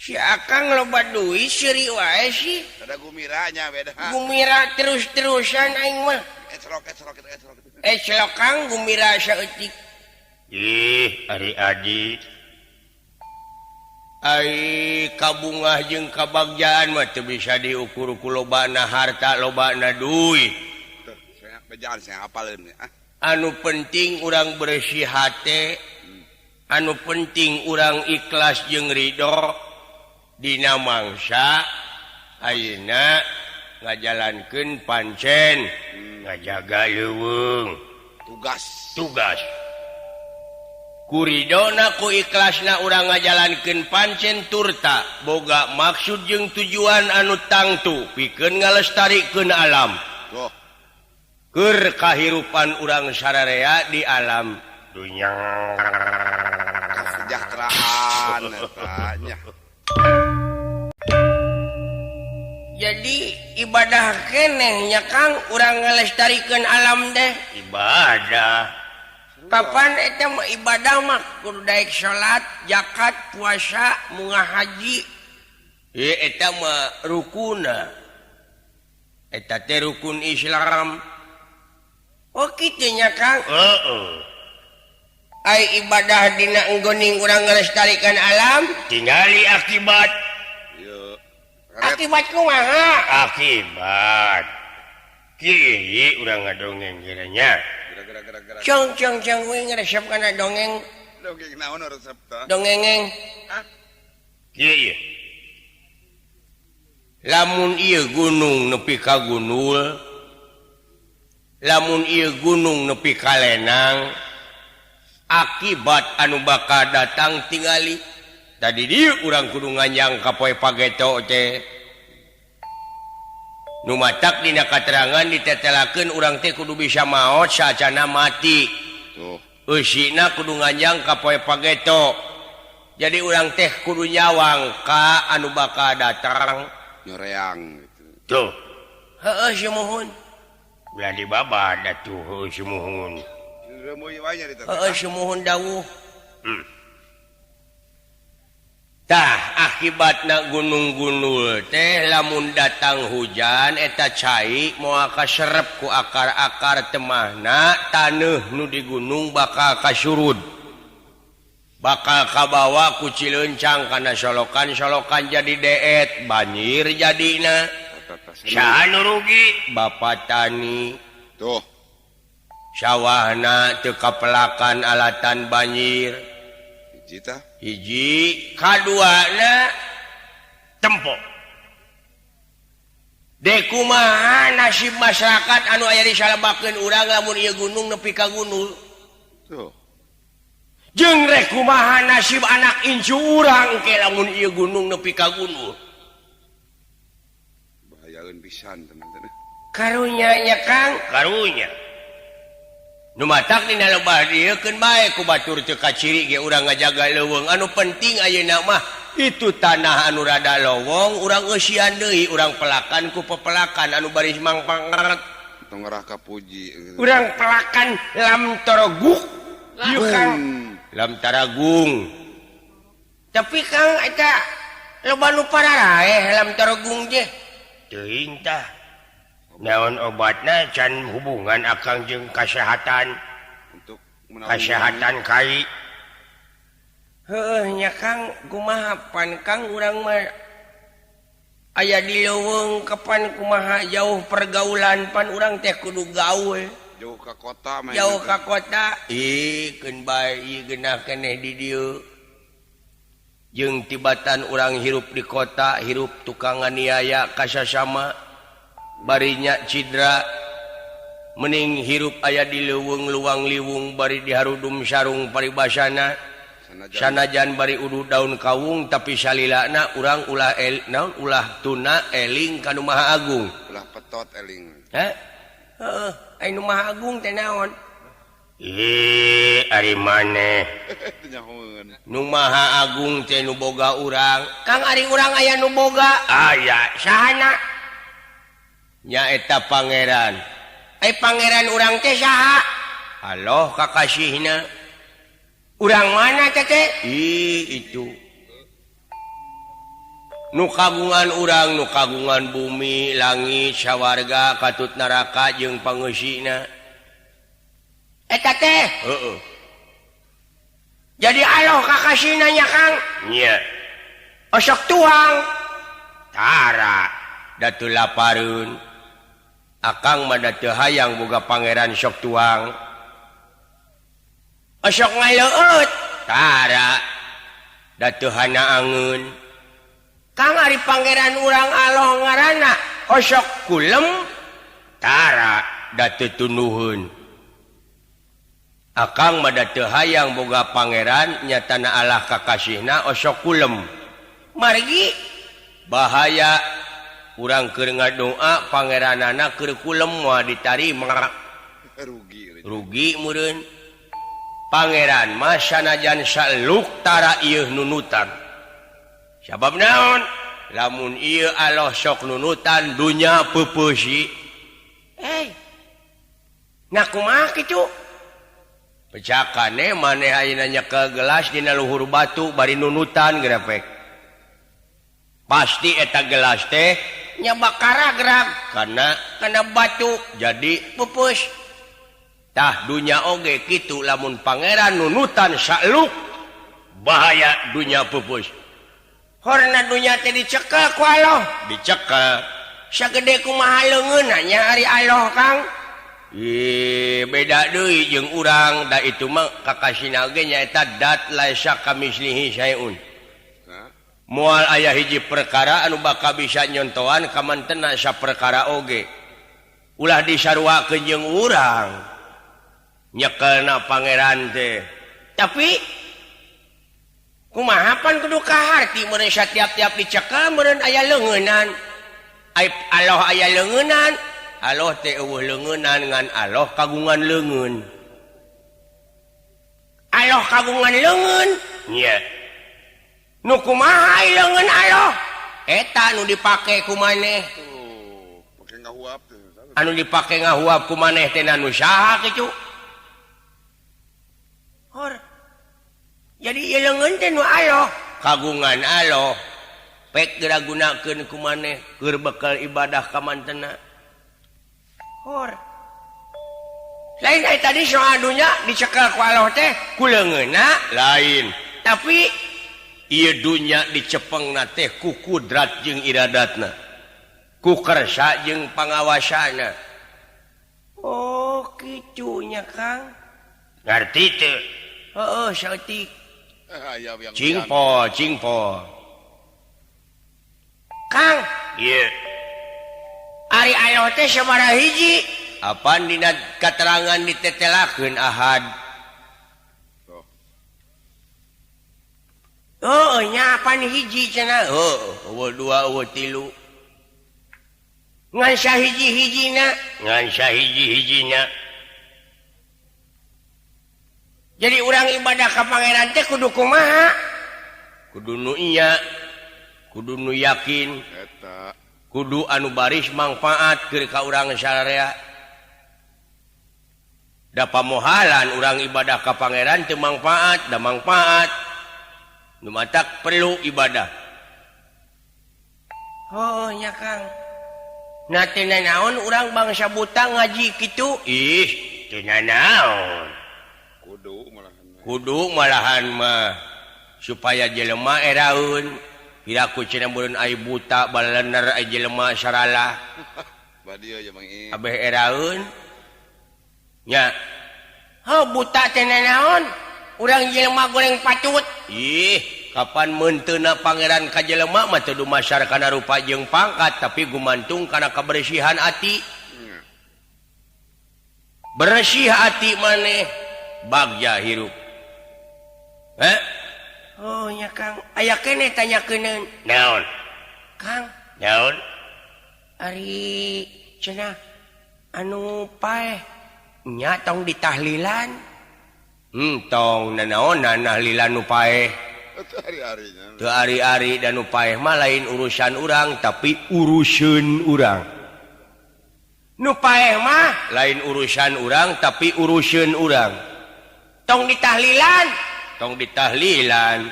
Si Akang loba duit seuri wae sih. Ada gumiranya beda. Gumira terus-terusan aing mah. Ecrok ecrok ecrok. Ecrok Kang gumira saeutik. Ih, ari adi. Ai kabungah jeung kabagjaan mah teu bisa diukur ku lobana harta lobana duit. Tuh, saya bejaan saya hafaleun ah. Anu penting urang bersih hate, anu penting urang ikhlas jeung ridho dina mangsa ayeuna ngajalankeun pancen ngajaga leuweung Tugas. Tugas kuridona ku ikhlasna urang ngajalankeun pancen turta boga maksud jeung tujuan anu tangtu pikeun ngalestarikeun alam. Tuh. Keur kahirupan urang sararea di alam dunya. Kesejahteraan eta nya. Jadi ibadah keneh nya Kang urang ngalestarikeun alam deh. Ibadah. Kapan eta mah ibadah mah kudu daek salat, zakat, puasa, munggah haji. Ieu eta mah rukuna. Eta teh rukun Islam. Oh kitu nya Kang. Heeh. Ai ibadah dina enggoning urang ngalestarikan alam tingali akibat. Ieu. Akibat kumaha? Akibat. Kieu urang ngadongeng kiranya. Gerak gerak gerak. Cong cong cong we ngaresep kana dongeng. Dongeng naon resep tah? Dongengeng. Ah. Kieu. Lamun ieu gunung nepi ka gunul, lamun ieu gunung nepi ka lenang, akibat anu bakal datang tingali. Tadi dieu urang kudu nganjang ka poe pageto teh. Nu matak dina katerangan ditetelakeun urang teh kudu bisa maot sacana mati. Tuh. Eusina kudu nganjang ka poe pageto. Jadi urang teh kudu nyawang ka anu bakal datang. Nyoreang gitu. Tuh. Heeh sumuhun. Ulah dibabad atuh heueuh sumuhun. Reumuy wae nya ditu. Heeh sumuhun dawuh. Tah akibatna gunung-gunul teh lamun datang hujan eta cai moal kaserep ku akar-akar temahna taneuh nu di gunung bakal kasurud. Bakal kabawa ku Cilencang kana solokan-solokan jadi deet banjir jadina. Saha nu rugi? Bapak tani. Tuh. Sawahna teu kapelakan alatan banjir. Hiji tah. Hiji, kaduana tempo. Dek kumaha nasib masyarakat anu aya di salabakeun urang lamun ieu gunung nepi ka gunung. Tuh. Jeung rek kumaha nasib anak incu urang ke lamun ieu gunung nepi ka gunung. Bahayaeun pisan teman-teman. Karunya nya Kang, karunya. Nu matak dina lebah dieu keun bae ku batur teu kaciri ge urang ngajaga leuweung anu penting ayeuna mah itu tanah anu rada lowong urang eusian deui urang pelakan ku pepelakan anu baris mangpangret. Tong ngerah ka puji. Urang pelakan lam toroguk. Ieu Kang. Lam taragung. Tapi Kang eta loba nu pararaeh lam taragung teh. Teuing tah. Naon obatna can hubungan akang jeung kasehatan. Untuk kasehatan kai. Heueuh nya Kang, kumaha pan Kang urang mah aya di leuweung kapan kumaha jauh pergaulan pan urang teh kudu gaul. Jauh ka kota mah. Jauh ka kota. Ih, keun bae ieu geunah keneh di dieu. Jeung tibatan urang hirup di kota, hirup tukang nganiaya kasasama. Barinya cidra mening hirup aya di leuweung luang liwung bari diharudum sarung paribasana. Sanajan bari uduh daun kawung tapi salilana urang ulah el, naon ulah tuna eling ka nu Maha Agung. Ulah petot eling. Heh? Heeh, ai nu Maha Agung teh naon? Ih, ari maneh. Nu Maha Agung teh nu boga urang. Kang ari urang aya nu boga? Aya. Sahana? Nyaeta pangeran. Ai pangeran urang teh saha? Allah kakasihna. Urang mana teh? Ih, itu. Nu kagungan urang, nu kagungan bumi, langit, sawarga, katut neraka jeung pangeusina. Eta teh? Heeh. Jadi Allah kakasihna nya Kang? Nya. Osok tuang. Tara datu lapareun. Akang mah da teu hayang boga pangeran sok tuang. Osok ngaleueut. Tara da teu hana angeun. Kang ari pangeran urang Allah ngaranna osok kulem. Tara da teu tunduheun. Akang mah da teu hayang boga pangeran nyatana Allah kakasihna osok kulem. Margi bahaya urang keur ngadoa pangeranana keur kulem moal ditarima. Rugi. Rugi meureun. Pangeran mah sanajan saluk tara ieu nunutan. Sabab naon? Lamun ieu Allah sok nunutan dunya peupeusy. Nah kumaha kitu? Pecakane maneh ayeuna nyekel gelas dina luhur batu bari nunutan grepek. Pasti eta gelas teh nya bakara gerak karena batu jadi pupus. Tah dunya oge kitu lamun pangeran nunutan sakluk bahaya dunya pupus. Horna dunya teh dicekel ku Allah, dicekel. Sagede kumaha leungeunna nya ari Allah Kang? Ih, beda deui jeung urang da itu mah kakasina ge nyaeta dat laisa kamislihi syai'un. Moal aya hiji perkara anu bakal bisa nyontohan kamantena saperkara oge. Ulah disaruakeun jeung urang. Nyekelna pangeran teh. Tapi kumaha pan kudu kaharti meureun satiap-tiap dicekel meureun aya leungeunan. Ai Allah aya leungeunan, Allah teh eueuh leungeunan ngan Allah kagungan leungeun. Allah kagungan leungeun? Nya. Nu kumaha leungeun Allah? Eta nu dipake ku maneh. Tuh, pake ngahuap teh. Anu dipake ngahuap ku maneh teh nu saha kitu? Hor. Jadi ieu leungeun teh nu Allah, kagungan Allah. Pek geura gunakeun ku maneh keur bekal ibadah ka mantena. Hor. Lain ai tadi soal dunya dicekel ku Allah teh ku leungeunna lain. Tapi ieu dunya dicepengna teh ku kudrat jeung iradatna. Ku kersa jeung pangawasana. Oh, kitu nya Kang. Ngarti teu? Heeh, saeutik. Cingpo, cingpo. Kang, ieu. Ari Allah teh sabaraha hiji? Apan dina katerangan ditetelakeun ahad? Oh, nya apan hiji cenah? Heuh, eueuh dua, eueuh tilu. Ngan sahiji-hijina, ngan sahiji-hijina. Jadi urang ibadah ka pangeran teh kudu kumaha? Kudu nu iya, kudu nu yakin, eta kudu anu baris mangfaat keur ka urang sararea. Da pamohalan urang ibadah ka pangeran teu mangfaat, da mangfaat. Nu matak perlu ibadah. Oh nya Kang. Nah teu nanaon urang bangsa buta ngaji kitu? Ih, teu nanaon. Kudu malahan. Kudu malahan mah supaya jelema eraeun. Piraku cenah meureun ai buta balener ai jelema saralah. Badieu ye Mang I. Abeh eraeun. Nya. Heuh buta teh nanaon? Urang jelema goreng patut. Ih, kapan meunteuna pangeran ka jelema mah teu dumasar kana rupa jeung pangkat tapi gumantung kana kebersihan ati. Bersih ati maneh bagja hirup. Heh? Oh nya Kang, aya keneh tanyakeun. Naon? Kang, naon? Ari cenah anu paeh nya tong ditahlilan. Tong nanaonan tahlilan nu paeh. Ari-arinya. Teu ari-ari dan nu paeh mah lain urusan urang tapi uruseun urang. Nu paeh mah lain urusan urang tapi urusan urang. Tong ditahlilan, tong ditahlilan.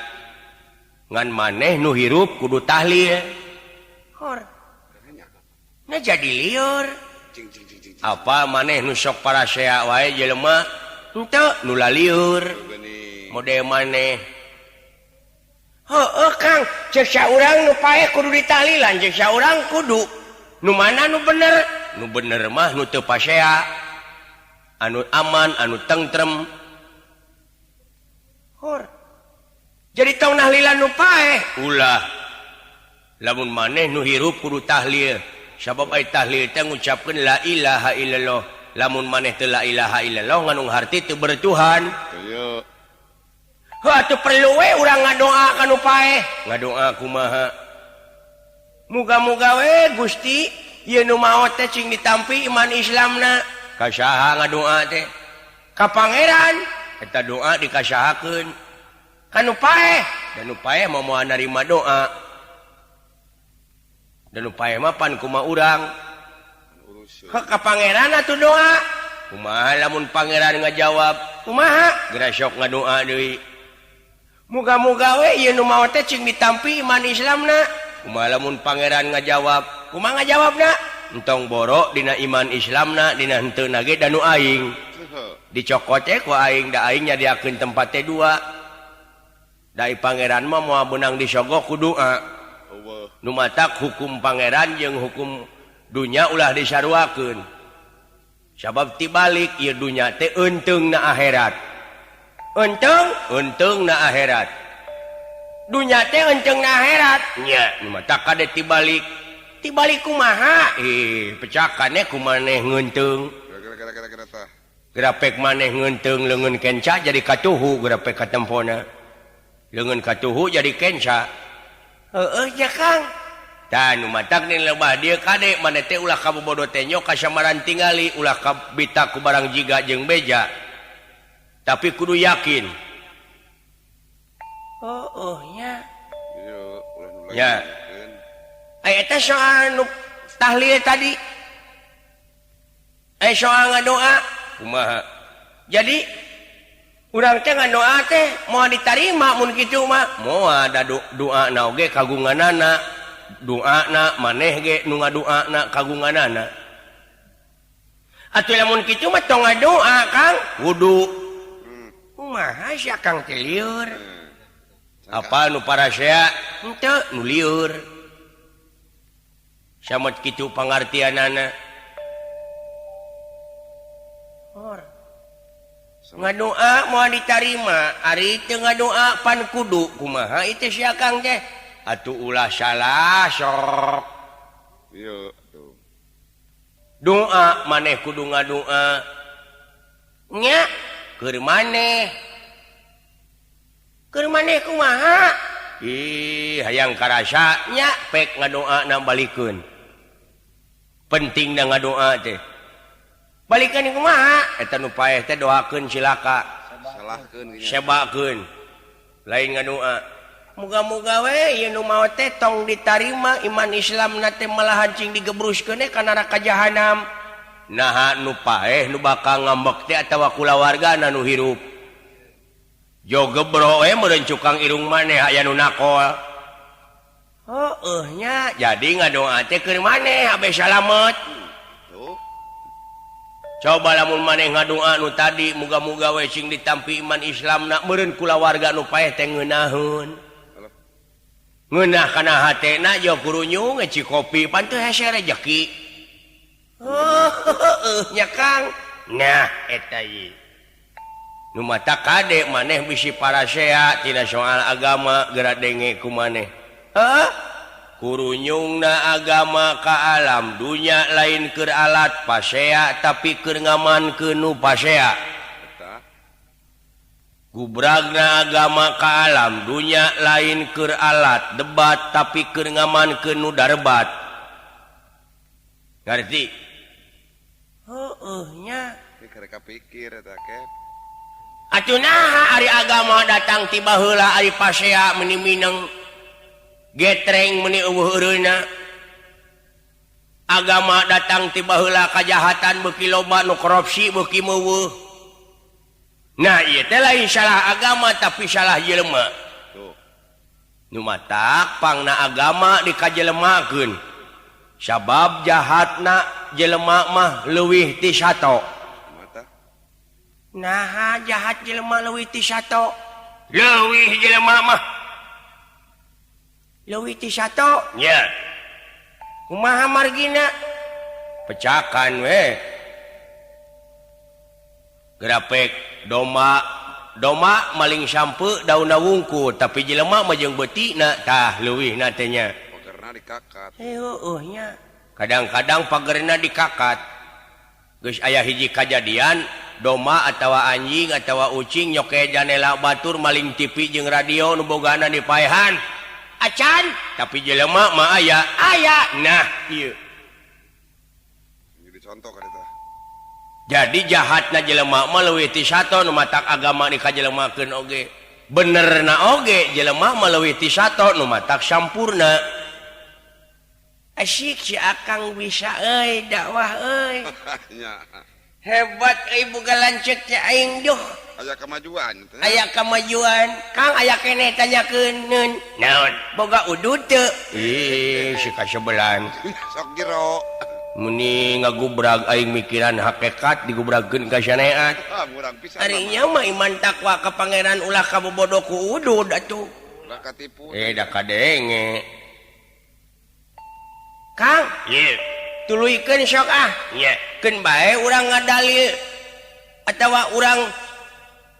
Ngan maneh nu hirup kudu tahlil. Hor. Nah jadi liur. Apa maneh nu sok parasea wae jelema henteu nu laliur. Model maneh. Heueuh Kang, ceuk saurang nu paeh kudu ditahlilan, ceuk saurang kudu. Nu mana nu bener? Nu bener mah nu teu pasea. Anu aman, anu tentrem. Hor. Jadi tong nahlilan nu paeh. Ulah. Lamun maneh nu hirup kudu tahlil. Sabab ai tahlil teh ngucapkeun la ilaha illallah. Lamun maneh teu la ilaha illallah nganung harti teu bertuhan. Ieu. Heuh atuh perlu we urang ngadoa ka nu paeh. Ngadoa kumaha? Muga-muga we Gusti ieu nu maot teh cing ditampi iman Islamna. Ka saha ngadoa teh? Ka pangeran. Eta doa dikasahakeun. Ka nu paeh, da nu paeh mah moal narima doa. Da nu paeh mah pan kumaha urang. Heuh ka pangeran atuh doa. Kumaha lamun pangeran ngajawab? Kumaha? Geura sok ngadoa deui. Muga-muga we ieu nu maot teh cing ditampi iman Islamna. Kumaha lamun pangeran ngajawab? Kumaha ngajawabna? Entong boro dina iman Islamna, dina henteu na ge da nu aing. Dicokot teh ku aing, da aing nyadiakeun tempat teh dua. Da pangeran mah moal beunang disogok ku doa. Nu matak hukum pangeran jeung hukum dunya ulah disaruakeun. Sabab tibalik ieu dunya teh eunteung na akhirat. Eunteung, eunteung na akhirat. Dunya teh eunteung na akhirat. Nya, nu matak kade tibalik. Tibalik kumaha? Pecakane ku maneh ngeunteung. Grapek maneh ngeunteung leungeun kenca jadi katuhu grapek katempona. Leungeun katuhu jadi kenca. Heueuh nya Kang. Tah nu matak nih lebah dieu kade maneh teh ulah kabobodo teh nyok kasamaran tingali ulah kabita ku barang jiga jeung beja. Tapi kudu yakin. Oh, nya. Ya. Aya eta soal nu tahlil tadi. Aya soal ngadoa kumaha? Jadi urang teh ngadoa teh moal ditarima mun kitu mah. Moal da doa na oge kagunganana. Doana maneh ge nu ngadoana kagunganana. Atuh lamun kitu mah tong ngadoa Kang, kudu. Kumaha sia Kang teh lieur? Apa nu parasea? Henteu nu lieur. Samet kitu pangartianana. Hor. Ngadoa moal ditarima, ari teu ngadoa pan kudu kumaha ieu sia Kang teh? Atuh ulah salah sok. Ieu atuh. Doa maneh kudu ngadoa. Nya keur maneh. Keur maneh kumaha? Ih, hayang karasa nya pek ngadoa na balikeun. Pentingna ngadoa teh. Balikeun kumaha? Eta nu paeh teh doakeun cilaka. Salahkeun gini. Sebakeun. Lain ngadoa. Muga-muga we ieu nu maot teh tong ditarima iman Islam na teh malahan cing digebruskeun ka neraka jahanam. Naha nu paeh nu bakal ngambek teh atawa kulawargana nu hirup. Jo gebro we meureun cukang irung maneh aya nu nakol. Heueuh nya, jadi ngadoa teh keur maneh abe salamet. Coba lamun maneh ngadoa nu tadi muga-muga we cing ditampi iman Islamna meureun kulawarga nu paeh teh ngeunaheun. Ngeunah kana hatena jo kurunyung ngeci kopi pan teu hese rejeki. Heueuh nya Kang. Nah eta ieu. Nu mata kade maneh bisi parasea tina soal agama geura denge ku maneh. Heuh? Kurunyungna agama ka alam dunya lain keur alat pasea tapi keur ngamankeun nu pasea. Gubragna agama ka alam dunya lain keur alat debat tapi keur ngamankeun nu darbat. Ngarti? Heueuh nya. Keur kapikir eta ke. Atuh naha ari agama datang ti baheula ari pasea meuni mineng getreng meuni eueuh eureuna. Agama datang ti baheula kajahatan beuki loba nu korupsi beuki meuweuh. Nah ieu teh lain salah agama tapi salah jelema. Tuh. Nu matak pangna agama dikajelemakeun. Sabab jahatna jelema mah leuwih ti sato. Mata. Naha jahat jelema leuwih ti sato? Leuwih jelema mah leuwih ti sato nya. Kumaha margina? Pecakan we. Grapek doma doma maling sampe daunna wungkul tapi jelema mah jeung beutina tah leuwihna teh nya. Pagerna dikakat. Heueuh nya. Kadang-kadang pagerna dikakat. Geus aya hiji kajadian doma atawa anjing atawa ucing nyoke janela batur maling TV jeung radio nu bogana dipaehan. Acan tapi jelema mah aya aya. Nah ieu. Jadi contoh ka eta. Jadi jahatna jelema mah leuwih ti sato nu matak agama dikajelemakeun oge. Benerna oge jelema mah leuwih ti sato nu matak sampurna. Asyik si Akang bisa euy dakwah euy. Nya. Hebat euy boga lanceuk teh aing duh. Aya kemajuan teh. Aya kemajuan. Kang aya keneh tanyakeun neun. Naon? Boga udud teu? Ih, si kasebelan. Sok jero. Meni ngagubrag aing mikiran hakikat digubragkeun ka saneat. Ah, murang pisan. Ari nya mah iman takwa ka pangeran ulah kabobodo ku udud atuh. Ulah katipu. Da kadenge. Kang, Ye. Tuluykeun sok ah. Ye. Keun bae urang ngadalil atawa urang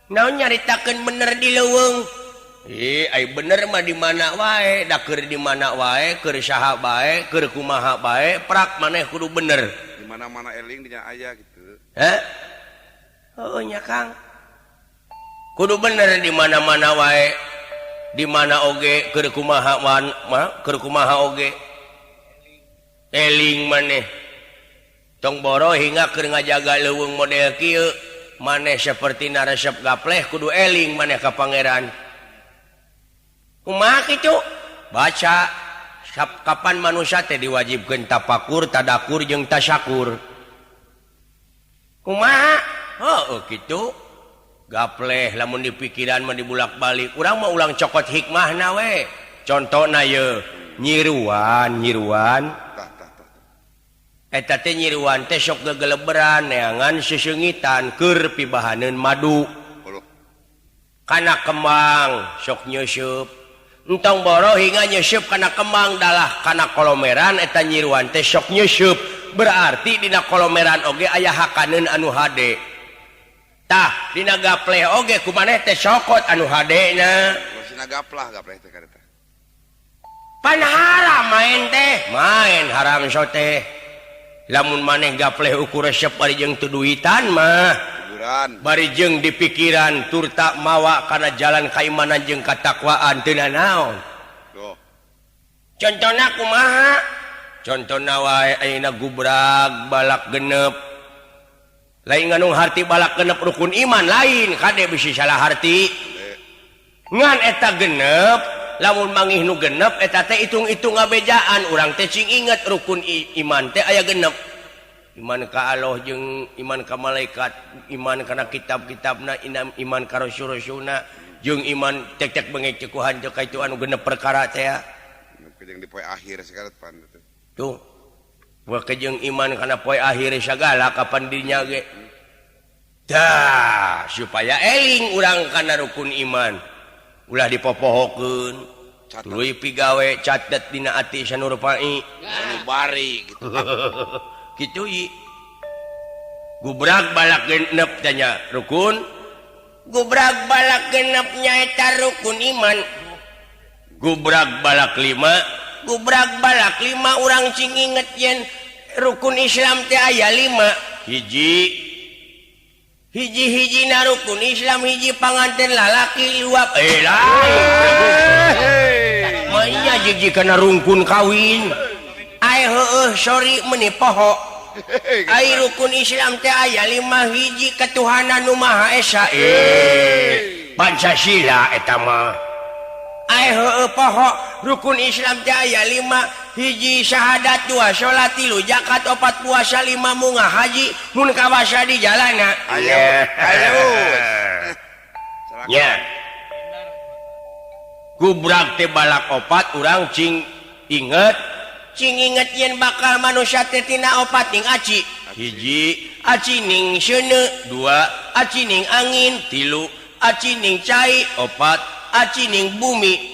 naon nyaritakeun bener di leuweung. Ih, ai bener mah di mana wae, da keur di mana wae, keur saha bae, keur kumaha bae, prak maneh kudu bener. Di mana-mana eling dinya aya gitu. Heh? Heueuh nya Kang. Kudu bener di mana-mana wae. Di mana oge keur kumaha wan, mah keur kumaha oge. Eling maneh. Tong boro hingga keur ngajaga leuweung model kieu, maneh saperti naresep gapleh kudu eling maneh ka pangeran. Kumaha kitu? Baca kapan manusia teh diwajibkeun tapakur, tadakur jeung tasyakur. Kumaha? Heueuh kitu. Gapleh lamun dipikiran mah dibulak-balik. Urang mah ulang cokot hikmahna we. Contona ye, nyiruan, nyiruan. Eta teh nyiruan teh sok gegeleberan neangan seseungitan keur pibahaneun madu. Kana kembang sok nyeuseub. Entong boro hingga nyeuseub kana kembang dalah kana kolomeran eta nyiruan teh sok nyeuseub. Berarti dina kolomeran oge aya hakaneun anu hade. Tah dina gapleh oge kumaneh teh sokot anu hadena. Masina gaplah gapleh teh kareta. Pan haram main teh, main haram sote. Lamun maneh gapleh ukur resep bari jeung teu duitan mah. Bari jeung dipikiran tur tak mawa kana jalan kaimanan jeung katakwaan teu nanaon. Contona kumaha? Contona wae ayeuna gubrag balak genep. Lain nganung harti balak genep rukun iman lain kade bisi salah harti. Ngan eta genep lamun mangih nu genep eta teh hitung-hitung ngabejaan urang teh cing inget rukun iman teh aya genep. Iman ka Allah jeung iman ka malaikat, iman kana kitab-kitabna, iman ka rasul-rasulna, jeung iman tek-tek bengek cekuhan teh ka itu anu genep perkara teh ya. Jeung di poe akhir segala pan teh. Tuh. Poe jeung iman kana poe akhir sagala kapan dinya ge. Tah, supaya eling urang kana rukun iman. Ulah dipopohokeun. Tuluy pigawe catet dina ati sanurpai. Sanubari gitu. Kitu ieu. Gubrag balak genep tanya rukun. Gubrag balak genep nyaeta rukun iman. Gubrag balak lima, gubrag balak lima urang cing inget yen rukun Islam teh aya lima. Hiji hiji-hijina rukun Islam hiji panganten lalaki luap lain. Mah nya jiji kana rungkun kawin. Ai heueuh sorry meuni poho. Ai rukun Islam teh aya lima hiji ketuhanan nu Maha Esa. Pancasila eta mah. Ai heueuh poho rukun Islam teh aya lima Hiji syahadat, dua salat, tilu zakat, opat puasa, lima munggah haji, mun kawasa di jalana. Ayo, ayo. Ya. Gubrak teh balak opat urang cing inget, cing inget yen bakal manusia teh tina opat ning aci. Hiji aci ning seuneu, dua aci ning angin, tilu aci ning cai, opat aci ning bumi.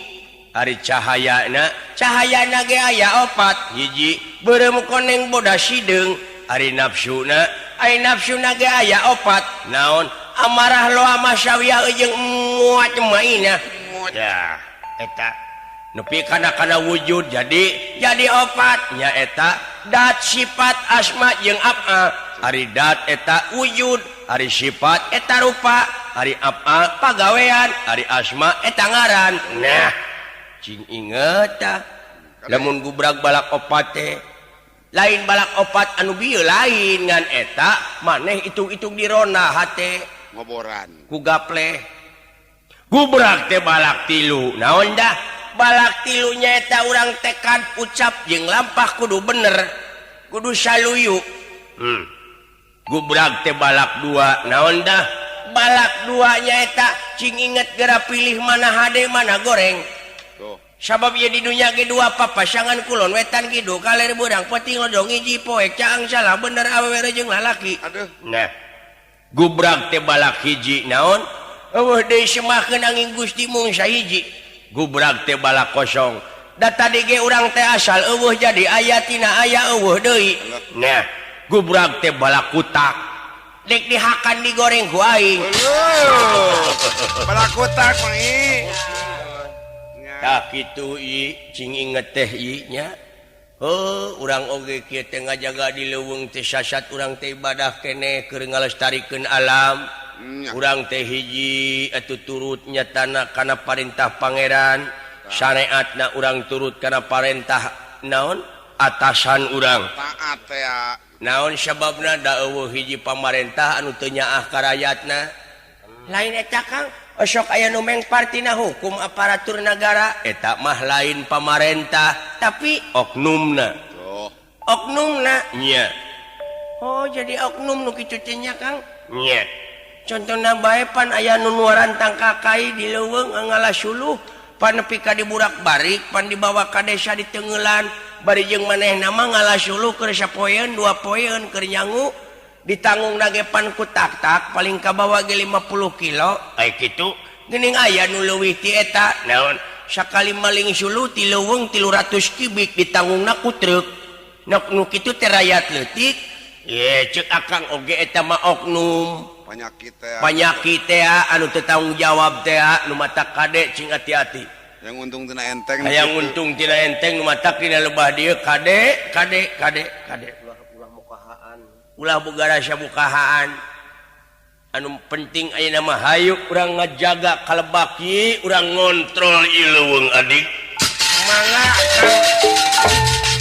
Ari cahayana, cahayana ge aya opat. Hiji beureum koneng bodas hideung. Ari nafsuna, ari nafsuna ge aya opat. Naon? Amarah loa masyawiyah jeung muat mainah. Ya, eta nepi kana kana wujud jadi opat nya eta dat sifat asma jeung af'al. Ari dat eta wujud, ari sifat eta rupa, ari af'al pagawean, ari asma eta ngaran. Nah, cing inget tah lamun gubrag balak opat teh lain balak opat anu bieu lain ngan eta maneh hitung-hitung dirona hate ngoboran ku gapleh. Gubrak teh balak tilu naon dah balak tilunya eta urang tekad ucap jeung lampah kudu bener kudu saluyu. Gubrak teh balak dua naon dah balak duanya eta cing inget geura pilih mana hade mana goreng. Sabab ieu di dunya ge dua papasangan kulon wetan kidul kaler beurang penting lodong hiji poek caang salah bener awewe jeung lalaki. Aduh. Nah, gubrak teh balak hiji naon eueuh deui semahkeun angin Gusti mung sahiji. Gubrak teh balak kosong. Da tadi ge urang teh asal eueuh jadi aya tina aya eueuh deui. Nah, gubrak teh balak kutak. Dek dihakan digoreng ku aing. Balak kutak mah ih. Tah kitu i cing inget teh i nya. Heuh, urang oge kieu teh ngajaga di leuweung teh sasat urang teh ibadah keneh keur ngalestarikeun alam. Urang teh hiji atuh turut nyatana kana parentah pangeran, syariatna urang turut kana parentah naon atasan urang. Taat teh. Naon sababna da eueuh hiji pamarentah anu teu nyaah ka rayatna. Lain eta Kang, osok aya nu mengpartina hukum aparatur nagara eta mah lain pamarentah tapi oknumna. Oh. Oknumna nya. Oh, jadi oknum nu kitu teh nya Kang? Nya. Contohna bae pan aya nu nuarantang kakai di leuweung ngalah suluh pan nepi ka diburak-barik pan dibawa ka desa ditengelan bari jeung manehna mah ngalah suluh keur sapoeun dua poeun keur nyangu ditanggung nage pan ku tak-tak paling kabawa ge 50 kilo ai kitu geuning aya nu leuwih ti eta naon sakali maling suluh ti leuweung 300 kibik ditanggungna ku truk nu kitu teh rayat leutik ye ceuk akang oge eta mah oknum penyakit teh penyakit teh anu teu tanggung jawab teh nu mata kade cing hati-hati yang untung tina enteng hayang untung tina enteng nu mata dina lebah dieu kade kade kade kade ulah boga rasa bukahaan anu penting ayeuna mah hayu urang ngajaga kalebaki urang ngontrol ieu leuweung adik mangga.